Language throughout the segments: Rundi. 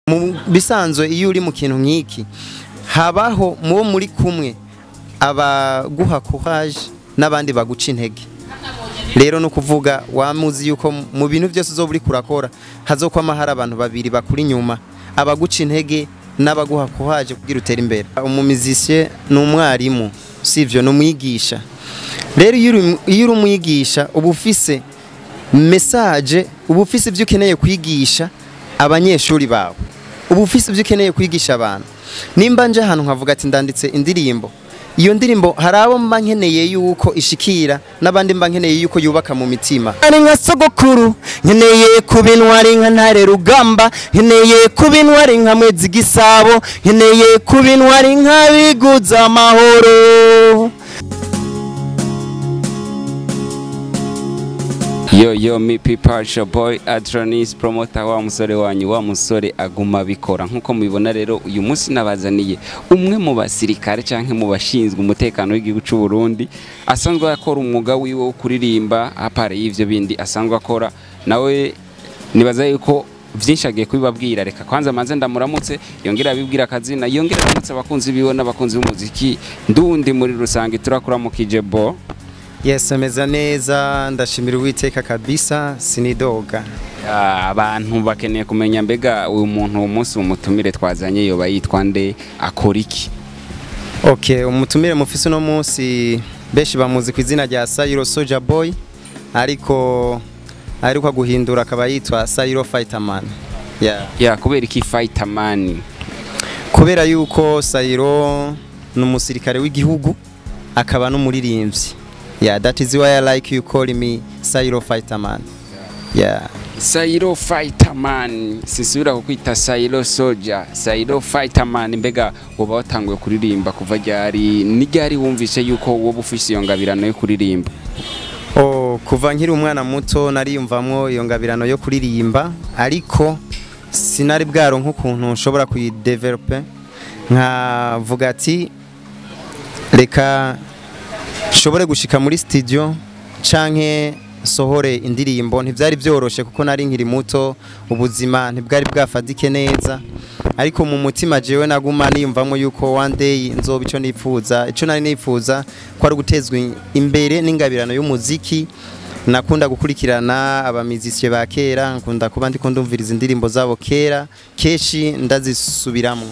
Mu bisanzwe, iyo uri mu kintu nk'iki, habaho mubo muri kumwe abaguha courage n'abandi baguca intege. Rero no kuvuga wamuzi yuko mu bintu byose uzoba uri kurakora hazokwama hari abantu babiri bakuri inyuma, abaguca intege n'abaguha courage kugira utere imbere. Umu musicien ni umwarimu, sivyo? Ni umwigisha. Rero iyo uri umwigisha, uba ufise message, uba ufise ibyo ukeneye kwigisha abanyeshuri bawe, uba ufise ibyo ukeneye kwigisha abantu. Nimba nje ahantu nkavuga ati ndanditse indirimbo, iyo ndirimbo hari abo mba nkeneye yuko ishikira n'abandi mba nkeneye yuko yubaka mu mitima. Ari nka sogokuru, nkeneye kuba intwari nka Ntare Rugamba, nkeneye kuba intwari nka Mwezi Gisabo, nkeneye kuba intwari nka Biguza Amahoro. Yo yo, mi people, it's your boy Adronis promoter, wa musore wanyu, wa musore aguma bikora. Nkuko mubibona rero, uyu munsi nabazaniye umwe mu basirikare canke mu bashinzwe umutekano w'igihugu c'u Burundi, asanzwe akora umwuga wiwe wo kuririmba. À part y'ivyo bindi asanzwe akora, nawe nibaza yuko vyinshi agiye kubibabwira. Reka kwanza manze ndamuramutse, yongera abibwira akazina, yongera aramutse abakunzi biwe n'abakunzi b'umuziki ndundi muri rusange. Turakuramukije, bo. Yes, meze neza, ndashimira Uwiteka kabisa, sinidoga. Ah, abantu bakeneye kumenya, mbega uyu muntu, uyu munsi umutumire twazanye yoba yitwa nde, akora iki? Okay, umutumire mufise uno munsi benshi bamuzi ku izina rya Sayiro Soldier Boy, ariko aheruka guhindura akaba yitwa Sayiro Fighterman. Yeah. Ya, kubera iki Fighterman? Kubera yuko Sayiro ni umusirikare w'igihugu akaba n'umuririmbyi. Yeah, that is why I like you call me Sayiro Fighterman. Yeah. Sairo Fighterman, sisubira kukwita Sairo Soldier, Sairo Fighterman. Mbega woba watanguye kuririmba kuva ryari? Ni ryari wumvise yuko woba ufise iyo ngabirano yo kuririmba? Oh, kuva nkiri umwana muto nariyumvamwo iyo ngabirano yo kuririmba, ariko sinari bwaronka ukuntu nshobora kuyi développer, nkavuga ati reka nshobore gushika muri studio canke nsohore indirimbo. Ntivyari byoroshe kuko nari nkiri muto, ubuzima ntibwari bwafadike neza, ariko mu mutima jewe naguma niyumvamwo yuko one day nzoba ico nifuza. Ico nari nifuza ko ari gutezwa imbere n'ingabirano y'umuziki. Nakunda gukurikirana aba musiciens ba kera, nkunda kuba ndiko ndumviriza indirimbo zabo kera, keshi ndazisubiramwo.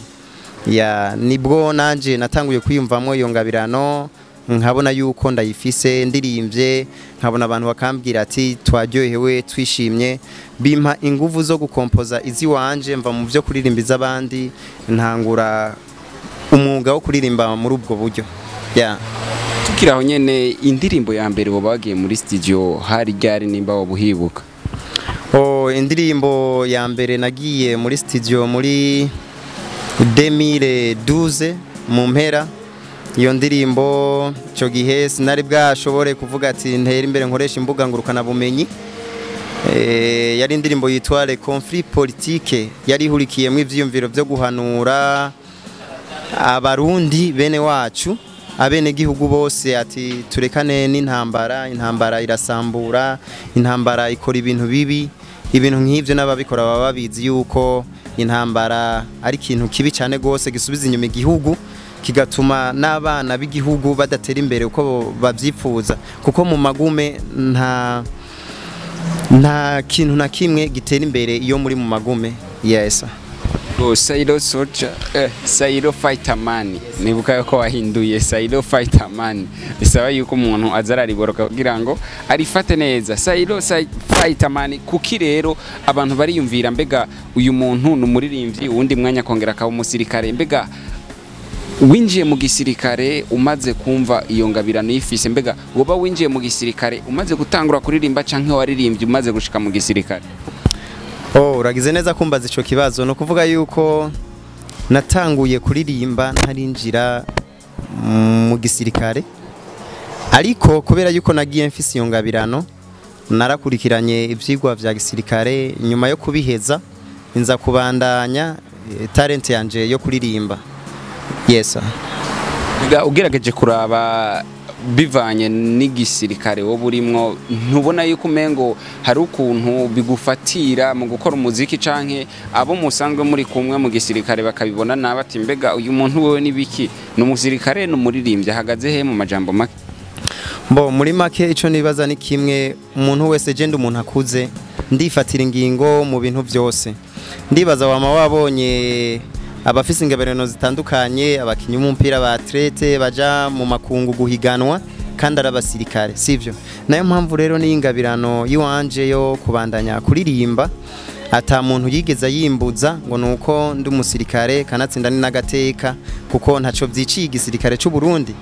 Ya, nibwo nanje natanguye kwiyumvamwo iyo ngabirano, nkabona yuko ndayifise. Ndirimbye nkabona abantu bakambwira ati twaryohewe, twishimye, bimpa inguvu zo gukompoza iziwanje, mva mu byo kuririmba iz'abandi, ntangura umwuga wo kuririmba muri ubwo buryo, yeah. Tukiri aho nyene, indirimbo ya mbere woba wagiye muri studio hari ryari, nimba woba uhibuka? Oh, indirimbo ya mbere nagiye muri studio muri 2012 mu mpera. Iyo ndirimbo icyo gihe sinari bwashobore kuvuga ati ntere imbere nkoresha imbuga ngurukana bumenyi. Yari indirimbo yitwa Le Conflit Politique, yari ihurikiyemo ivyiyumviro byo guhanura abarundi bene wacu, abenegihugu bose, ati turekane n'intambara, intambara irasambura, intambara ikora ibintu bibi, ibintu nk'ivyo. N'ababikora baba babizi yuko intambara ari ikintu kibi cyane gose, gisubiza inyuma igihugu, kigatuma n'abana b'igihugu badatera imbere uko bavyipfuza, kuko mu magume nta kintu na kimwe gitera imbere iyo muri mu magume, yes. Go Sairo Soldier, Sairo Fighterman, nibuka ko wahinduye Sairo Fighterman. Bisaba yuko umuntu aza arariboroka kugira ngo arifate neza. Sairo Fighterman, kuki rero abantu bariyumvira, mbega uyu muntu ni umuririmbyi, uwundi mwanya akongera akaba umusirikare? Mbega winjiye mu gisirikare umaze kumva iyo ngabirano yifise? Mbega woba winjiye mu gisirikare umaze gutangura kuririmba, canke waririmbye umaze gushika mu gisirikare? Oh, uragize neza kumbaza ico kibazo. No kuvuga yuko natanguye kuririmba ntarinjira mu gisirikare, ariko kubera yuko nagiye mfise iyo ngabirano, narakurikiranye ivyigwa vya gisirikare. Nyuma yo kubiheza nza kubandanya talent yanje yo kuririmba, yes sir. Mbega ugerageje kuraba Bivanye n'igisirikare wowe urimwo, ntubona yuko umengo hari ukuntu bigufatira mu gukora umuziki, canke abo musanzwe muri kumwe mu gisirikare bakabibona nabi, ati mbega uyu muntu wewe nibiki, ni umusirikare, ni umuririmbyi, ahagaze he mu majambo make? Bo muri make, ico nibaza ni kimwe: umuntu wese, genda umuntu akuze, ndifatira ingingo mu bintu byose. Ndibaza wama wabonye abafise ingabirano zitandukanye, abakinyi b'umupira, ba athlète baja mu makungu guhiganwa kandi ari abasirikare, sivyo? Nayo mpamvu rero ni ingabirano yiwanje yo kubandanya kuririmba, ata muntu yigeze yimbuza ngo nuko ndi umusirikare. Kanatsinda ni n'agateka, kuko ntaco vyiciye igisirikare c'u Burundi.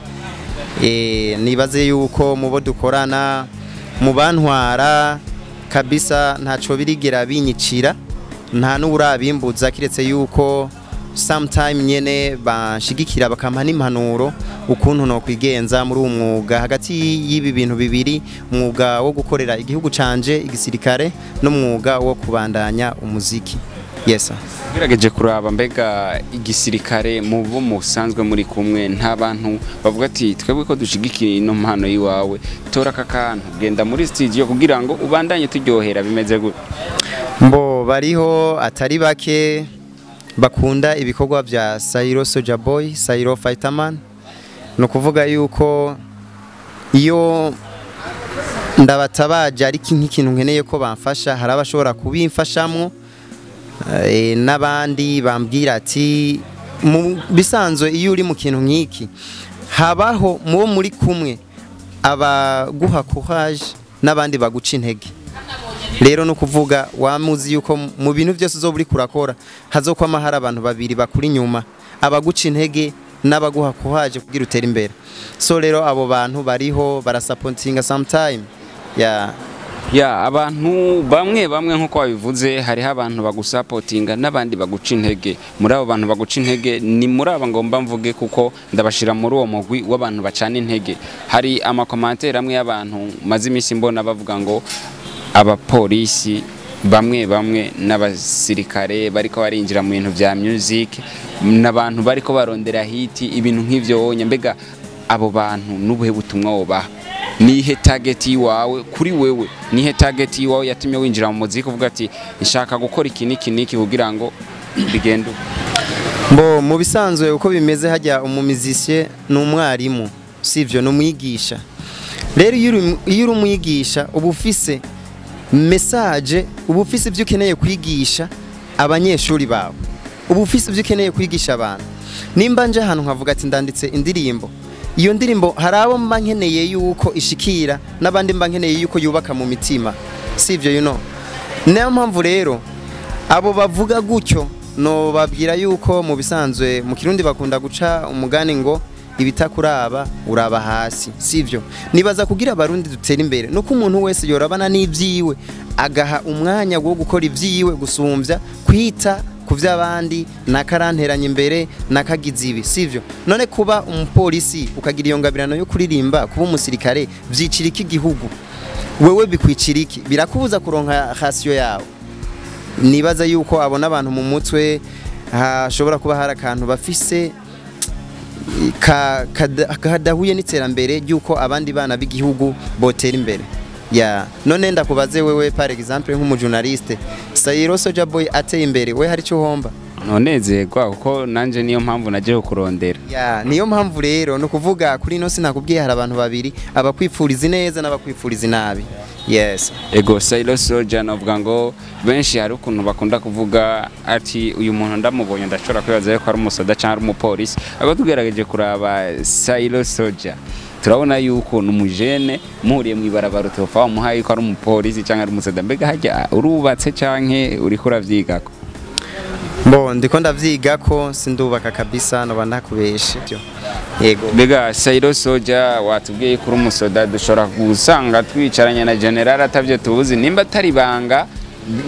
Nibaze yuko mu bo dukorana, mu bantwara kabisa, ntaco birigera binyicira, nta n'urabimbuza, kiretse yuko sometime nyene banshigikira, bakampa n'impanuro ukuntu no kwigenza muri uwo mwuga, hagati y'ibi bintu bibiri: umwuga wo gukorera igihugu canje, igisirikare, n'umwuga wo kubandanya umuziki. Yes sir. Ugerageje kuraba, mbega igisirikare mu bo musanzwe muri kumwe, nta bantu bavuga ati twebwe ko dushigikiye ino mpano yiwawe, tora aka kantu, genda muri studio kugira ngo ubandanye turyohera, bimeze gute? Mbo bariho atari bake bakunda ibikorwa bya Sairo Soja Boy, Sairo Fighterman. Ni ukuvuga yuko iyo ndabatabaje, ariko nk'ikintu nkeneye ko bamfasha, hari abashobora kubimfashamwo, n'abandi bambwira ati mu bisanzwe iyo uri mu kintu nk'iki, habaho mubo muri kumwe abaguha courage n'abandi baguca intege. Rero no kuvuga wamuzi yuko mu bintu byose uzoba uriko urakora hazokwama hari abantu babiri bakuri inyuma, abaguca intege n'abaguha courage kugira utere imbere. So rero abo bantu bariho, barasapotinga sometime, yeah. Ya, abantu bamwe bamwe, nk'uko wabivuze, hariho abantu bagusapotinga n'abandi baguca intege. Muri abo bantu baguca intege, ni muri aba ngomba mvuge, kuko ndabashira muri uwo mugwi w'abantu bacana intege. Hari ama commentaires amwe y'abantu maze iminsi mbona bavuga ngo abapolisi bamwe bamwe n'abasirikare bariko barinjira mu bintu vya music n'abantu bariko barondera hit, ibintu nk'ivyo wonya. Mbega abo bantu n'ubuhe butumwa wobaha? Nihe target yiwawe kuri wewe, nihe target yiwawe yatumye winjira mu muziki, uvuga ati nshaka gukora iki n'iki n'iki kugira ngo bigende uko? Mbo mu bisanzwe uko bimeze, hajya umu musicien ni umwarimu, sivyo? Ni umwigisha. Rero iyo uri umwigisha, uba ufise message, uba ufise ibyo ukeneye kwigisha abanyeshuri bawe, uba ufise ibyo ukeneye kwigisha abantu. Nimba nje ahantu nkavuga ati ndanditse indirimbo, iyo ndirimbo hari abo mba nkeneye yuko ishikira n'abandi mba nkeneye yuko yubaka mu mitima, sivyo? Niyo mpamvu rero abo bavuga gutyo no babwira yuko mu bisanzwe mu Kirundi bakunda guca umugani ngo ibitakuraba uraba hasi, sivyo? Nibaza kugira Abarundi dutere imbere nuko umuntu wese yorabana n'ivyiwe, agaha umwanya wo gukora ivyiwe gusumbya kwita ku vy'abandi, nakaranteranya imbere, nakagize ibi, sivyo? None kuba umupolisi ukagira iyo ngabirano yo kuririmba, kuba umusirikare vyicira iki igihugu? Wewe bikwicira iki? Birakubuza kuronka ration yawe? Nibaza yuko abona abantu mu mutwe hashobora kuba hari akantu bafise kadahuye n'iterambere ry'uko abandi bana b'igihugu botera imbere. Ya, none ndakubaze wewe, par exemple nk'umu journaliste, Sairo Soja Boy ateye imbere, we hari icyo uhomba? Nonezerwa, kuko nanje niyo mpamvu naje kurondera. Ya, niyo mpamvu rero no kuvuga kuri ino sinakubwiye, hari abantu babiri: abakwipfuriza neza n'abakwipfuriza nabi. Yes. Ego, Sailo Soldier, navuga ngo benshi hari ukuntu bakunda kuvuga ati uyu muntu ndamubonye ndashobora kwibaza yuko ari umusoda cyangwa ari umupolisi, ariko tugerageje kuraba Sailo Soldier turabona yuko ni umujene, muhuriye mu ibarabara utopfa wamuhaye yuko ari umupolisi cyangwa ari umusoda. Mbega hajya urubatse canke uriko uravyigako? Bo ndiko ndavyiga ko sindubaka kabisa, noba ntakubeshe. Yego. Mbega Sailo Soldier, watubwiye ko uri umusoda, dushobora gusanga twicaranye na general atavyo tuzi. Nimba atari banga,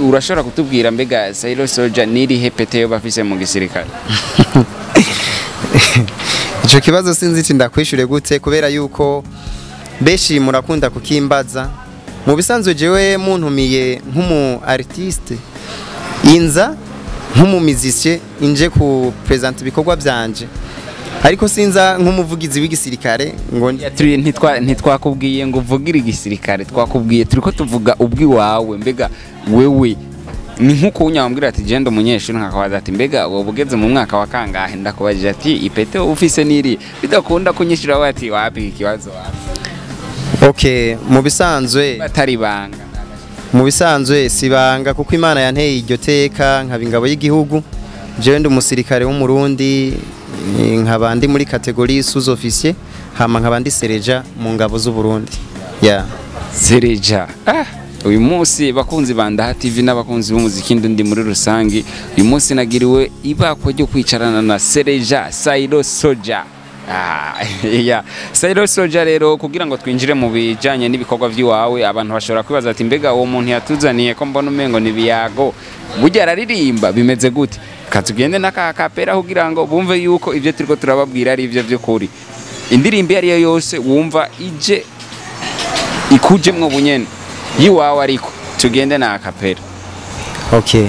urashobora kutubwira mbega Sailo Soldier nirihe pete yo bafise mu gisirikare? Ico kibazo sinzi iti ndakwishure gute, kubera yuko benshi murakunda kukimbaza. Mu bisanzwe jewe muntumiye nk'umu artiste, inza nk'umu musicien, inje ku present ibikorwa byanje. Ariko sinza nk'umuvugizi w'igisirikare ngo Ntitwakubwiye ngo uvugire igisirikare, twakubwiye turiko tuvuga ubwiwawe. Mbega wewe ni nkuko unyambwira ati genda umunyeshuri, nkakabaza ati mbega wowe ugeze mu mwaka wa kangahe, ndakubajije ati ipete ufise niri, bidakunda kunyishura we ati wapi ikibazo wapi. Okay, mu bisanzwe batari banga. Mu bisanzwe sibanga kuko Imana yanteye iryo teka nkaba ingabo y'igihugu. Jewe ndi umusirikare w'Umurundi, nkaba ndi muri catégorie sous officier, hama nkaba ndi sergent mu ngabo z'u Burundi. Yeah. Sergent. Uyu munsi bakunzi ba Ndaha TV n'abakunzi b'umuziki ndi muri rusangi, uyu munsi nagiriwe ibakwe ryo kwicarana na Sergent Sairo Soja. Yeah. Sairo Soja rero, kugira ngo twinjire mu bijanye n'ibikorwa by'iwawe, abantu bashobora kwibaza ati mbega uwo muntu yatuzaniye ko mbona umengo ni biyago, burya araririmba bimeze gute? Katugende n'akakapera kugira ngo bumve yuko ibyo turiko turababwira ari ibyo by'ukuri. Indirimbo iyo ariyo yose wumva ije ikujemwo bunyene yiwawe, ariko tugende na akapera. Okay.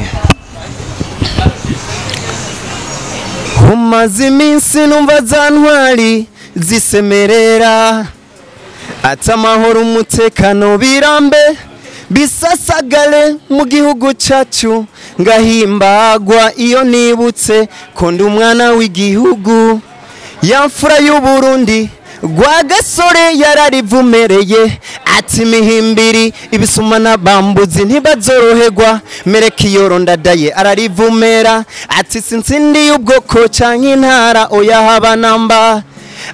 Umaze iminsi numva za ntwari zisemerera ati amahoro umutekano birambe bisasagale mu gihugu cyacu, ngahimbagwa iyo nibutse ko ndi umwana w'igihugu. Ya mfura y'Uburundi Rwagasore yararivumereye ati imihimbiri ibisuma n'abambuzi ntibazoroherwa, Merekiyoro Ndadaye ararivumera ati sintsindi y'ubwoko canke intara oya haba namba.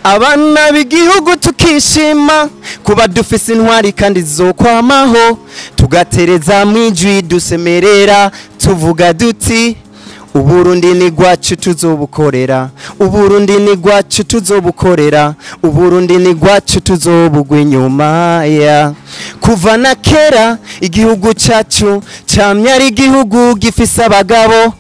Abana b'igihugu tukishima kuba dufise intwari kandi zokwamaho, tugatereza mwijwi dusemerera tuvuga duti Uburundi ni gwacu tuzobukorera, Uburundi ni gwacu tuzobukorera, Uburundi ni gwacu tuzobugwa inyuma ya. Kuva na kera igihugu cyacu camye ari igihugu gifise abagabo,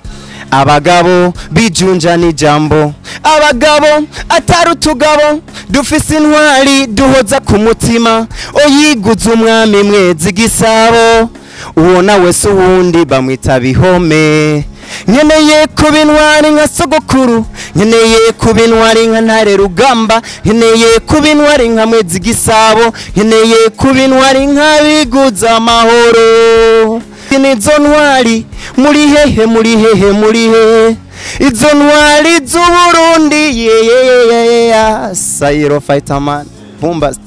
abagabo bijunja n'ijambo, abagabo atari utugabo, dufise intwari duhoza ku mutima, oyiguze umwami Mwezi Gisabo, uwo nawe si uwundi bamwita Bihome. Nkeneye kuba intwari nka sogokuru, nkeneye kuba intwari nka Ntare Rugamba, nkeneye kuba intwari nka Mwezi Gisabo, nkeneye kuba intwari nka Biguza amahoro. Nizo ntwari muri hehe, muri hehe, muri hehe, izo ntwari z'Uburundi. Yeah, Sairo Fighterman Bombast.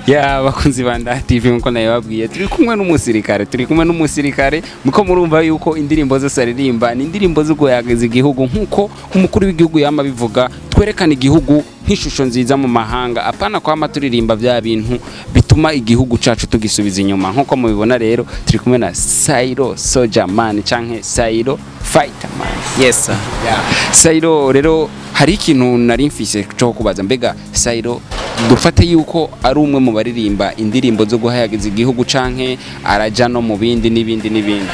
Ya bakunzi ba Ndaha TV, nkuko nabibabwiye turi kumwe n'umusirikare, turi kumwe n'umusirikare. Muko murumva yuko indirimbo zose aririmba ni indirimbo zo guhayagiza igihugu, nkuko umukuru w'igihugu yama bivuga, twerekana igihugu nk'ishusho nziza mu mahanga, apana kwama turirimba bya bintu bituma igihugu cacu tugisubiza inyuma. Nkuko mubibona rero turi kumwe na Sairo Soja Man canke Sairo Fighter Man. Yes sir. Yeah. Sairo rero hari ikintu nari mfise cyo kubaza, mbega Sairo dufate yuko ari umwe mu baririmba indirimbo zo guhayagiza igihugu canke araja no mu bindi n'ibindi n'ibindi?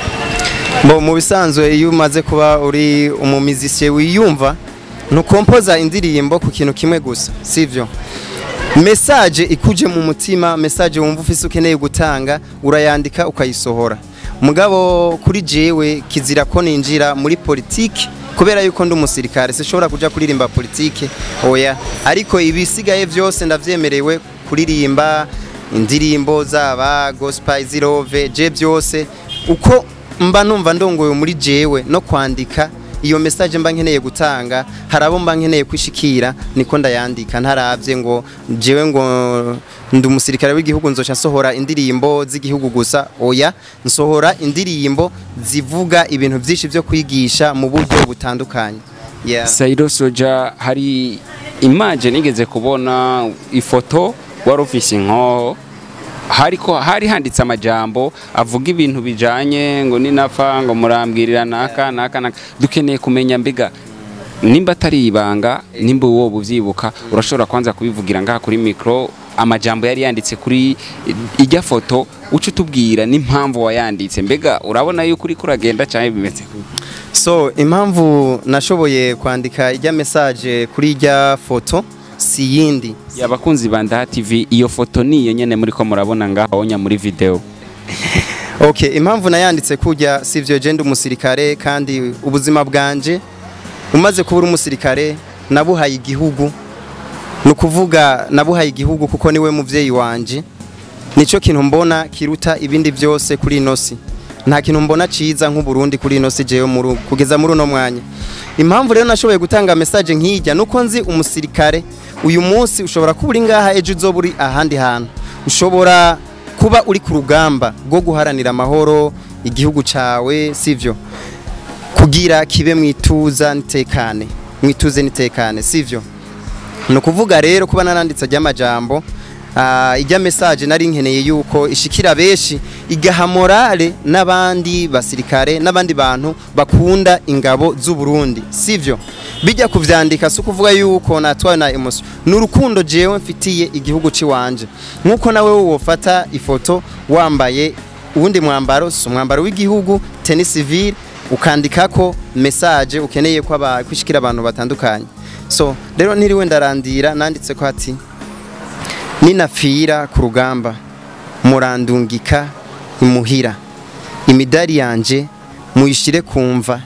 Bo mu bisanzwe iyo umaze kuba uri umumizisiye wiyumva, ntukompoza indirimbo ku kintu kimwe gusa, sivyo? Message ikuje mu mutima, message wumva ufise ukeneye gutanga, urayandika ukayisohora. Mugabo kuri jewe kizira ko ninjira muri politiki kubera yuko ndi umusirikare, sinshobora kuja kuririmba politiki, oya. Ariko ibisigaye vyose ndavyemerewe kuririmba indirimbo zaba gospel, zirove, je byose uko mba numva ndongoye muri jewe no kwandika iyo message mba nkeneye gutanga, harabo mba nkeneye kwishikira, niko ndayandika ntaravye ngo jewe ngo ndi umusirikare w'igihugu nzoca nsohora indirimbo z'igihugu gusa, oya. Nsohora indirimbo zivuga ibintu byinshi byo kwigisha mu buryo butandukanye. Yeah. Sairo Soja, hari image nigeze kubona, ifoto wari ufise inkoho, hariko hari handitse amajambo avuga ibintu bijanye ngo ninapfa ngo murambwirira naka naka naka. Dukeneye kumenya mbega nimba atari ibanga, nimba wowe uvyibuka, urashobora kwanza kubivugira ngaha kuri micro, amajambo yari yanditse kuri ijya foto, uca utubwira n'impamvu wayanditse. Mbega urabona yuko uriko uragenda canke bimeze gute? So impamvu nashoboye kwandika ijya message kuri ijya foto si yindi. Abakunzi ba Ndaha TV, iyo foto niyo nyene muriko murabona ngaho onya muri video. Okay, impamvu nayanditse kujya sivyo, je ndi umusirikare kandi ubuzima bwanje umaze kuba uri umusirikare Nabuhaye igihugu, ni ukuvuga nabuhaye igihugu kuko niwe muvyeyi wanje. Nico kintu mbona kiruta ibindi byose kuri ino si. Nta kintu mbona ciza nk'Uburundi kuri ino si jewe kugeza muri uno mwanya. Impamvu rero nashoboye gutanga message nk'ijya, nuko nzi umusirikare uyu munsi ushobora kuba uri ngaha, ejo uzoba uri ahandi hantu, ushobora kuba uri ku rugamba rwo guharanira amahoro igihugu cawe, sivyo? Kugira kibe mwituza nitekane, mwituze nitekane, sivyo? Ni ukuvuga rero kuba naranditse ajya amajambo, ijya message nari nkeneye yuko ishikira benshi, igaha morale n'abandi basirikare n'abandi bantu bakunda ingabo z'u Burundi, sivyo? Bijya kuvyandika si ukuvuga yuko natwawe na emotion, ni urukundo jewe mfitiye igihugu ciwanje, nkuko nawe wofata ifoto wambaye uwundi mwambaro, si umwambaro w'igihugu, tenue civile, ukandikako message ukeneye ko kwishikira abantu batandukanye. So rero ntiriwe ndarandira, nanditse ko ati: "Ninapfira ku rugamba murandungika imuhira, imidari yanje muyishire kumva,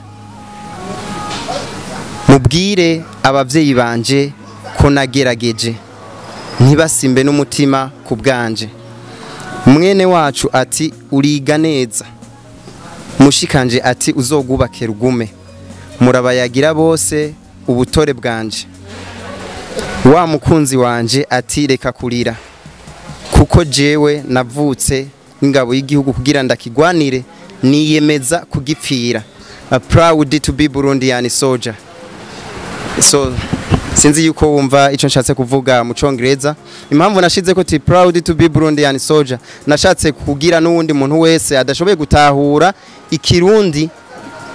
mubwire abavyeyi banje ko nagerageje, ntibasimbe n'umutima ku bwanje. Mwene wacu ati uriga neza, mushikanje ati uzogubake rugume, murabayagira bose ubutore bwanje. Wa mukunzi wanje ati reka kurira, kuko jewe navutse n'ingabo y'igihugu kugira ndakigwanire, niyemeza kugipfira. A proud to be Burundian soldier." So sinzi yuko wumva ico nshatse kuvuga mu Congereza. Impamvu nashize ko ti "proud to be Burundian soldier", nashatse kugira n'uwundi muntu wese adashoboye gutahura ikirundi,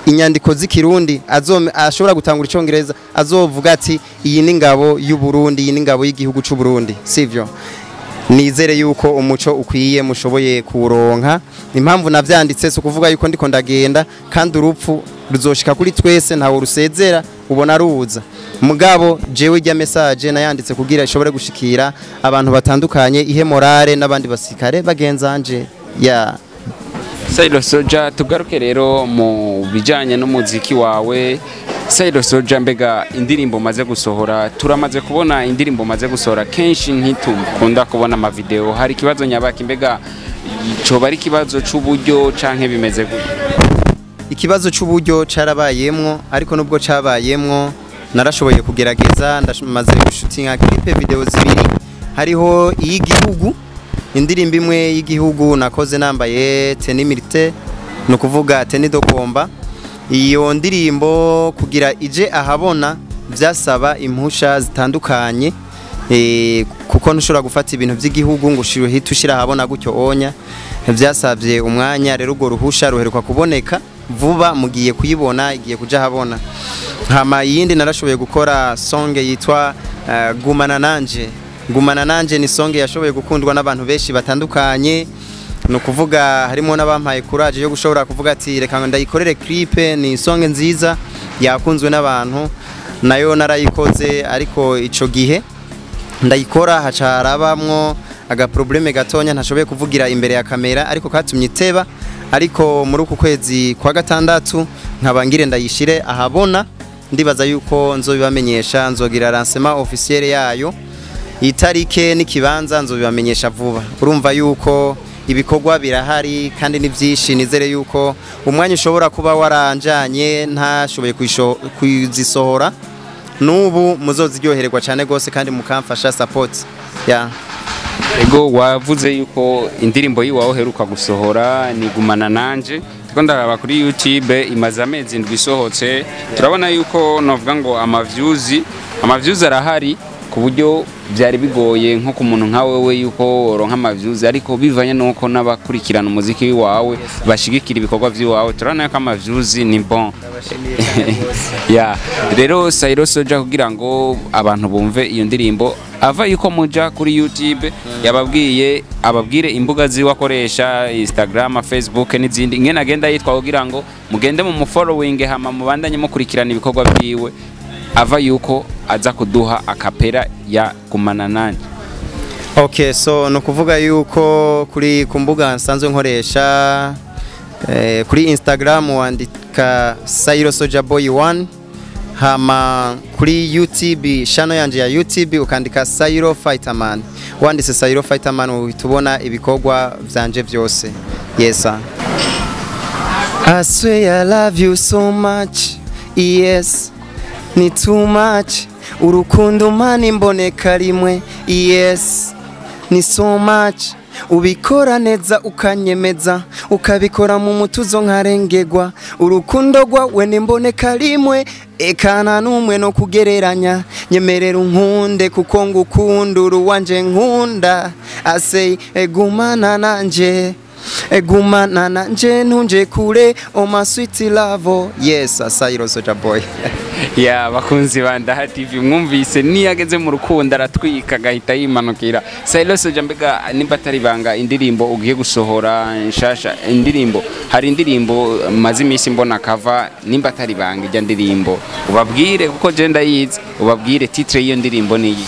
inyandiko z'ikirundi, ashobora gutangura icongereza, azovuga ati iyi ni ingabo y'u Burundi, iyi ni ingabo y'igihugu c'u Burundi, sivyo? Nizere yuko umuco ukwiye mushoboye kuwuronka. Impamvu navyanditse si ukuvuga yuko ndiko ndagenda, kandi urupfu ruzoshika kuri twese, ntawe rusezera ubona ruza. Mugabo jewe ijya message nayanditse kugira ishobore gushikira abantu batandukanye, ihe morale n'abandi basirikare bagenzanje ya. Sailo Soja, tugaruke rero mu bijyanye n'umuziki wawe. Sailo Soja, mbega indirimbo maze gusohora, turamaze kubona indirimbo maze gusohora, kenshi ntitukunda kubona amavideo. Hari ikibazo nyabaki? Mbega coba ari ikibazo c'uburyo canke bimeze gute? Ikibazo c'uburyo carabayemwo, ariko nubwo cabayemwo narashoboye kugerageza. Ndamaze gushutinga clip video zibiri. Hariho iy'igihugu, indirimbo imwe y'igihugu nakoze nambaye tenue militaire, ni ukuvuga tenue de combat. Iyo ndirimbo kugira ije ahabona vyasaba impusha zitandukanye, kuko ntushobora gufata ibintu by'igihugu ngo ushire uhite ushira ahabona gutyo onya. Vyasabye umwanya. Rero urwo ruhusha ruheruka kuboneka vuba, mugiye kuyibona, igiye kuja ahabona. Hama iyindi narashoboye gukora song yitwa "Gumana Nanje". "Gumana Nanje" ni song yashoboye gukundwa n'abantu benshi batandukanye, ni ukuvuga harimo n'abampaye courage yo gushobora kuvuga ati reka ngo ndayikorere clip, ni song nziza yakunzwe n'abantu. Nayo narayikoze, ariko ico gihe ndayikora haca harabamwo agaproblème gatonya ntashoboye kuvugira imbere ya kamera, ariko katumye iteba. Ariko muri uku kwezi kwa gatandatu nkaba ngire ndayishire ahabona. Ndibaza yuko nzobibamenyesha, nzogira lancement officiel yayo, itarike n'ikibanza nzobibamenyesha vuba. Urumva yuko ibikorwa birahari kandi ni byinshi. Nizere yuko umwanya ushobora kuba waranjanye ntashoboye kuzisohora, n'ubu muzoziryohererwa cyane rwose kandi mukamfasha support ya. Ego, wavuze yuko indirimbo yiwawe uheruka gusohora ni "Gumana Nanje". Ndiko ndaraba kuri YouTube, imaze amezi 7 isohotse. Turabona yuko novuga ngo amaviews arahari, ku buryo byari bigoye nko ku muntu nka wewe yuko woronka amaviews, ariko bivanye nuko n'abakurikirana umuziki wawe bashigikira ibikorwa by'iwawe, turabona yuko amaviews ni bon. Ya, rero Sairo Soja, kugira ngo abantu bumve iyo ndirimbo, ava yuko muja kuri YouTube, yababwiye ababwire imbuga ziwe akoresha, Instagram, Facebook n'izindi, ingene agenda yitwa, kugira ngo mugende mu following hama mubandanye mukurikirana ibikorwa byiwe, ava yuko aza kuduha a cappella ya "Gumana Nanje". Okay, so ni ukuvuga yuko kuri ku mbuga nsanzwe nkoresha, kuri Instagram wandika Sairo Soja Boy 1. Hama kuri YouTube, channel yanje ya YouTube, ukandika Sairo Fighterman. Wanditse Sairo Fighterman uhita ubona ibikorwa vyanje vyose. Yes sir. I swear I love you so much. Yes, ni too much. Urukundo mani mboneka rimwe. Yes, ni so much. Ubikora neza ukanyemeza, ukabikora mu mutuzo nkarengegwa. Urukundo rwawe nimboneka rimwe, ekana numwe no kugereranya. Nyemerera unkunde kuko ngukunda, uruwanje nkunda. I say egumana nanje, egumana nanje, ntunje kure, oh my sweet love. Yes, Sairo Soja Boy. Ya bakunzi ba Ndaha TV, mwumvise niyo ageze mu rukundo aratwika agahita yimanukira. Sairo Soja, mbega nimba atari banga, indirimbo ugiye gusohora nshasha, indirimbo, hari indirimbo maze iminsi mbona kava, nimba atari banga ijya ndirimbo ubabwire, kuko je ndayizi, ubabwire titre y'iyo ndirimbo niyi.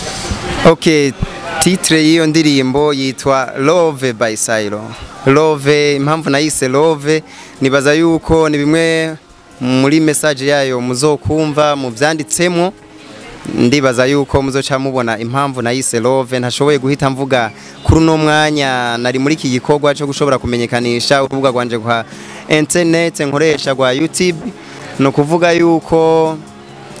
Okay, titre y'iyo ndirimbo yitwa Love by Sairo. Love, impamvu nayise Love, nibaza yuko ni bimwe muri message yayo muzokumva mu vyanditsemo. Ndibaza yuko muzoca mubona impamvu nayise Love. Ntashoboye guhita mvuga kuri uno mwanya, nari muri iki gikorwa cyo gushobora kumenyekanisha urubuga rwanje kwa internet nkoresha rwa YouTube. No kuvuga yuko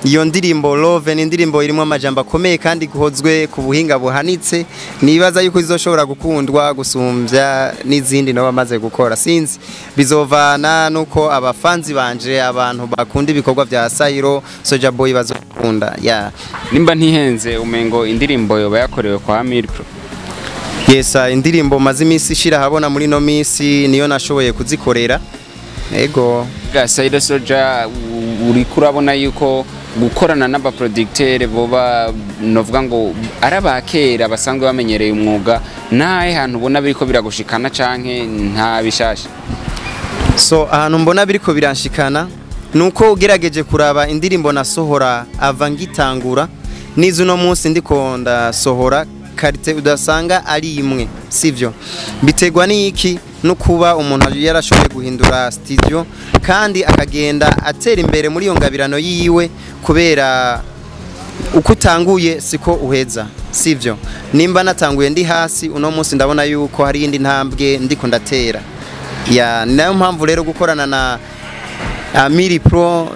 iyo ndirimbo Love ni indirimbo irimo amajambo akomeye kandi guhozwe ku buhinga buhanitse. Nibaza yuko izoshobora gukundwa gusumbya n'izindi no bamaze gukora. Sinzi, bizovana nuko abafanzi banje, abantu bakunda ibikorwa vya Sairo Soja Boy, bazokunda, yeah. Nimba ntihenze, umengo indirimbo yoba yakorewe kwa Amir Pro. Yes, indirimbo maze iminsi ishira habona muri no minsi niyo nashoboye kuzikorera, ego. Ga Sairo Soja, uriko urabona yuko gukorana n'abaproducteur boba novuga ngo ari abakera basanzwe bamenyereye umwuga, nahe hantu ubona biriko biragushikana canke nta bishasha? So ahantu mbona biriko biranshikana nuko ugerageje kuraba indirimbo nasohora ava ngitangura n'izo uno munsi ndiko ndasohora, qualité udasanga ari imwe, sivyo? Biterwa n'iki? No kuba umuntu yarashoboye guhindura studio kandi akagenda atera imbere muri iyo ngabirano yiwe, kubera uko utanguye siko uheza, sivyo? Nimba natanguye ndi hasi, uno munsi ndabona yuko hari iyindi ntambwe ndiko ndatera. Ya, nayo mpamvu rero gukorana na Amiri Pro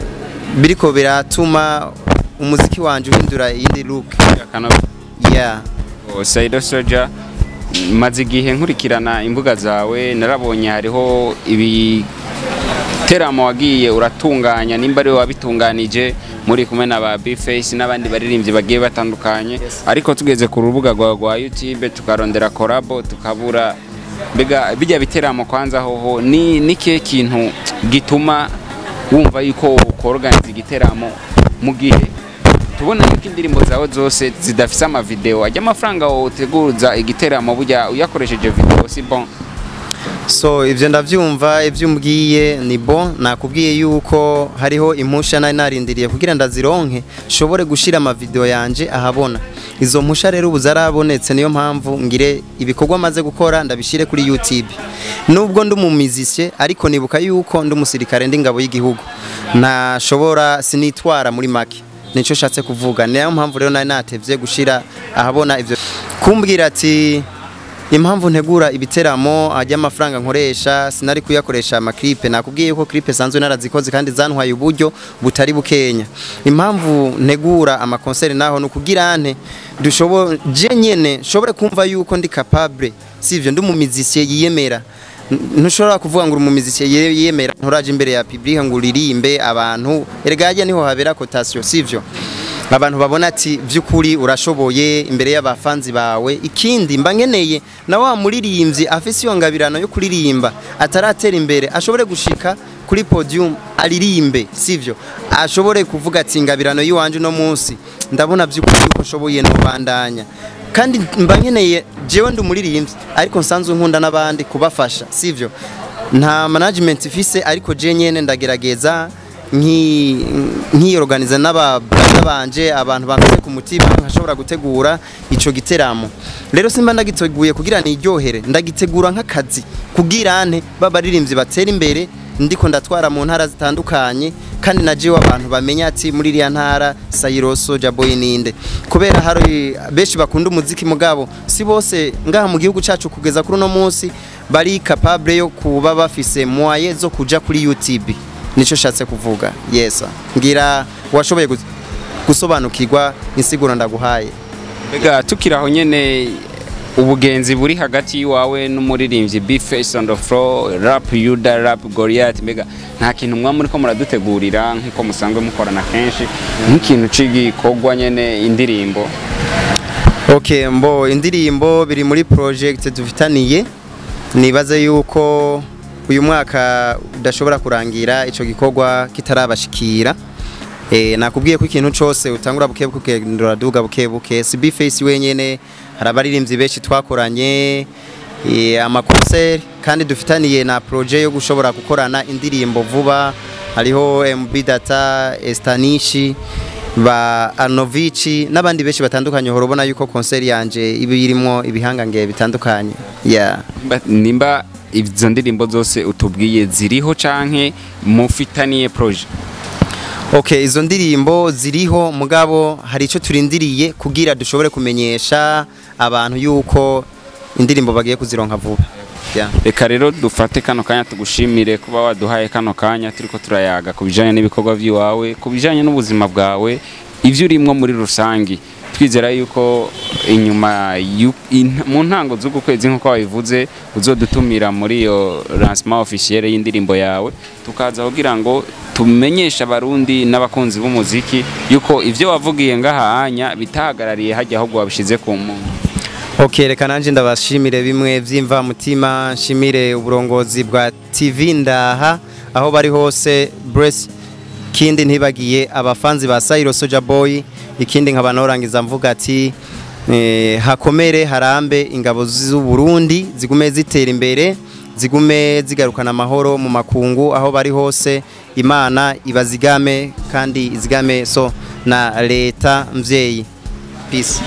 biriko biratuma umuziki wanje uhindura iyindi look. Yeah. Saido Soja, maze igihe nkurikirana imbuga zawe, narabonye hariho ibiteramo wagiye uratunganya, nimba ari wabitunganije muri kumwe na ba B-Face n'abandi baririmbyi bagiye batandukanye, ariko tugeze ku rubuga rwawe rwa YouTube tukarondera collabo tukabura. Mbega bijya biteramo kwanza hoho ni kihe kintu gituma wumva yuko ukorganiza igiteramo mu gihe tubona yuko indirimbo zawe zose zidafise amavideo? Ajya amafaranga uteguza igiteramo burya uyakoresheje video si bon. So ivyo ndavyumva, ivyo umbwiye ni bon. Nakubwiye yuko hariho impusha nari narindiriye kugira ndazironke nshobore gushira amavideo yanje ahabona. Izo mpusha rero ubu zarabonetse, niyo mpamvu ngire ibikorwa maze gukora ndabishire kuri YouTube. Nubwo ndi umumizisye, ariko nibuka yuko ndi umusirikare, ndi ingabo y'igihugu, ntashobora sinitwara muri make, nico shatse kuvuga. Niyo mpamvu rero nari natevye gushira ahabona ivyo. Kumbwira ati impamvu ntegura ibiteramo, ajya amafaranga nkoresha sinari kuyakoresha amaklipe, nakubwiye ko clip sanzwe narazikoze kandi zantwaye uburyo butari bukenya. Impamvu ntegura amakonseri naho nukugira nte dushobo je nyene nshobore kumva yuko ndi capable, sivyo? Ndi umumizisye yiyemera. Ntushobora kuvuga ngo uri umumizisye yiyemera nturaje imbere ya public ngo uririmbe abantu. Erega hajya niho habera cotation, sivyo? Abantu babona ati by'ukuri urashoboye imbere y'abafanzi bawe. Ikindi mba nkeneye na wa muririmbyi afise iyo ngabirano yo kuririmba ataratera imbere ashobore gushika kuri podium aririmbe, sivyo? Ashobore kuvuga ati ingabirano yiwanje no munsi ndabona by'ukuri yuko nshoboye, no bandanya. Kandi mba nkeneye, jewe ndi umuririmbyi ariko nsanzwe nkunda n'abandi kubafasha, sivyo? Nta management ifise, ariko je nyene ndagerageza nkiyorganiza n'ababrother banje, abantu bamfise ku mutima, nkashobora gutegura ico giteramo. Rero simba ndagiteguye kugira niryohere, ndagitegura nk'akazi kugira nte babaririmbyi batera imbere. ndiko ndatwara mu ntara zitandukanye, kandi na jewe abantu bamenya ati muri iriya ntara Sairo Soja Boy ninde, kubera hari benshi bakunda umuziki mugabo si bose ngaha mu gihugu cacu kugeza kuri uno munsi bari capable yo kuba bafise moyens zo kuja kuri YouTube. Nico shatse kuvuga. Yes, ngira washoboye gusobanukirwa insiguro ndaguhaye. Mbega tukiraho nyene, ubugenzi buri hagati y'iwawe n'umuririmbyi B-Face on the floor, Rap Yuda, Rap Goliath, mbega nta kintu mwa muriko muradutegurira nk'uko musanzwe mukorana kenshi, nk'ikintu c'igikorwa nyene, indirimbo? Okay, mbo indirimbo biri muri project dufitaniye. Nibaze yuko uyu mwaka udashobora kurangira ico gikorwa kitarabashikira. Nakubwiye ko ikintu cose utangura buke buke ukagenda uraduga buke buke. Si B-Face wenyene, hari abaririmbyi benshi twakoranye ama concert, kandi dufitaniye na projet yo gushobora gukorana indirimbo vuba. Hariho MB Data, Estanishi, ba Arnovici n'abandi benshi batandukanye. Uhora ubona yuko concert yanje iba irimwo ibihangange bitandukanye, yeah. Nimba izo ndirimbo zose utubwiye ziriho canke mufitaniye projet? Okay, izo ndirimbo ziriho, mugabo hari ico turindiriye kugira dushobore kumenyesha abantu yuko indirimbo bagiye kuzironka vuba, yeah. Reka rero dufate kano kanya tugushimire kuba waduhaye kano kanya turiko turayaga ku bijanye n'ibikorwa by'iwawe, ku bijanye n'ubuzima bwawe, ivyo urimwo muri rusangi. Twizera yuko inyuma mu ntango z'uku kwezi, nk'uko wabivuze, uzodutumira muri iyo lancement officiel y'indirimbo yawe, tukaza kugira ngo tumenyeshe Abarundi n'abakunzi b'umuziki yuko ivyo wavugiye ngaha anya bitahagarariye hajya, ahubwo wabishize ku muntu. Okay, reka nanje ndabashimire bimwe vyimva mutima, nshimire uburongozi bwa TV Ndaha aho bari hose, bless. Kindi ntibagiye abafanzi ba Sairo Soja Boy. Ikindi nkaba norangiza mvuga ati hakomere harambe ingabo z'u Burundi, zigume zitera imbere, zigume zigarukana amahoro mu makungu aho bari hose. Imana ibazigame kandi izigame so na leta mvyeyi. Peace.